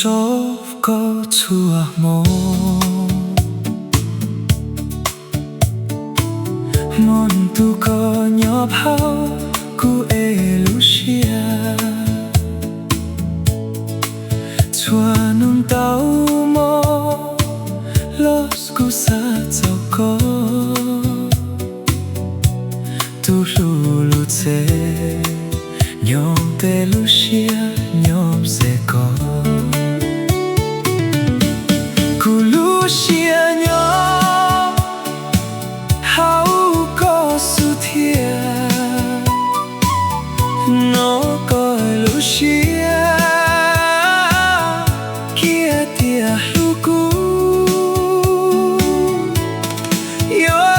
Tso koj txhua hmo, hmo tus koj nyob phauj, kuv ev lub siab. Txhua hnub tau mov los kuv xav txog koj, tus hlub lub txheb, nyob tej lub siab nyob ze koj. Kuv lub siab nyob hauv koj xub thiab, hnov koj lub siab kiag tias hlub kuv. Yuav